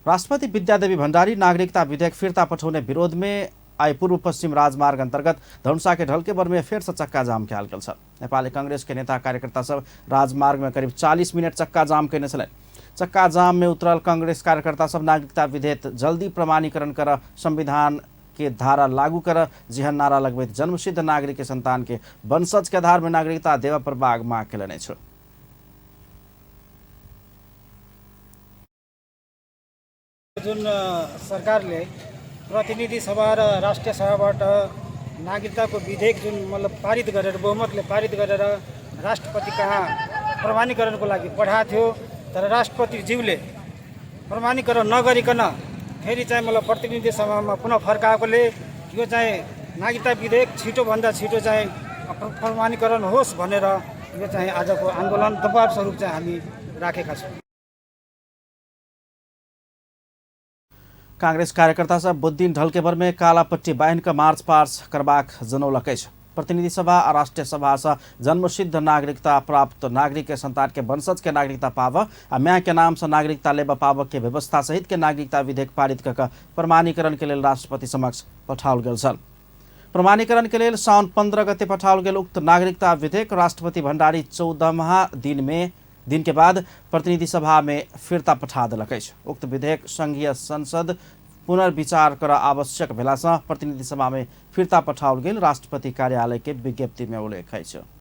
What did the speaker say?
राष्ट्रपति विद्यादेवी भण्डारी नागरिकता विधेयक फिर्ता पठौने विरोध में आइ पूर्व पश्चिम राजमार्ग अंतर्गत धनुषा के ढल्केबर में फेर से चक्का जाम कयल गेल छल। नेपाली कांग्रेस के नेता कार्यकर्ता सब राजमार्ग में करीब 40 मिनट चक्का जाम कयने छलनि। चक्का जाम में उतरल कांग्रेस कार्यकर्ता सब नागरिकता विधेयक जल्दी प्रमाणीकरण कर, संविधान के धारा लागू कर जेहन नारा लगबैत जन्मसिद्ध नागरिक के संतान के वंशज के आधार में नागरिकता देवा पर बाग माग केलनि अछि। जुन सरकारले प्रतिनिधि सभा र राष्ट्रिय सभाबाट नागरिकताको विधेयक जुन मतलब पारित गरेर, बहुमतले पारित गरेर राष्ट्रपति कहाँ प्रमाणीकरणको लागि पठाएको थियो, तर राष्ट्रपतिज्यूले प्रमाणीकरण नगरिकन फेरि चाहिँ मतलब प्रतिनिधि सभामा पुनः फर्काएकोले यो चाहिँ नागरिकता विधेयक छिटोभन्दा छिटो चाहिँ प्रमाणीकरण होस् भनेर यो चाहिँ आजको आन्दोलन दबाब स्वरूप चाहिँ हामी राखेका छौँ। कांग्रेस कार्यकर्ता सब बुधदिन ढल्केबर में काला पट्टी बान्हि कऽ मार्च पार्च करबाक जनौलक अछि। प्रतिनिधि सभा आ राष्ट्रिय सभा से जन्मसिद्ध नागरिकता प्राप्त नागरिक के संतान के वंशज के नागरिकता पाब आ माय के नाम से नागरिकता लेबऽ पाबऽ के व्यवस्था सहित के नागरिकता विधेयक पारित कऽ कऽ प्रमाणीकरण के लेल राष्ट्रपति समक्ष पठाओल गेल छल। प्रमाणीकरण के लेल साउन 15 गते पठाओल गेल उक्त नागरिकता विधेयक राष्ट्रपति भण्डारी 14वां दिन के बाद प्रतिनिधि सभा में फिर्ता पठा देलक अछि। उक्त विधेयक संघीय संसद पुनर्विचार कर आवश्यक भेला सँ प्रतिनिधि सभा में फिर्ता पठाओल गेल राष्ट्रपति कार्यालय के विज्ञप्ति में उल्लेख अछि।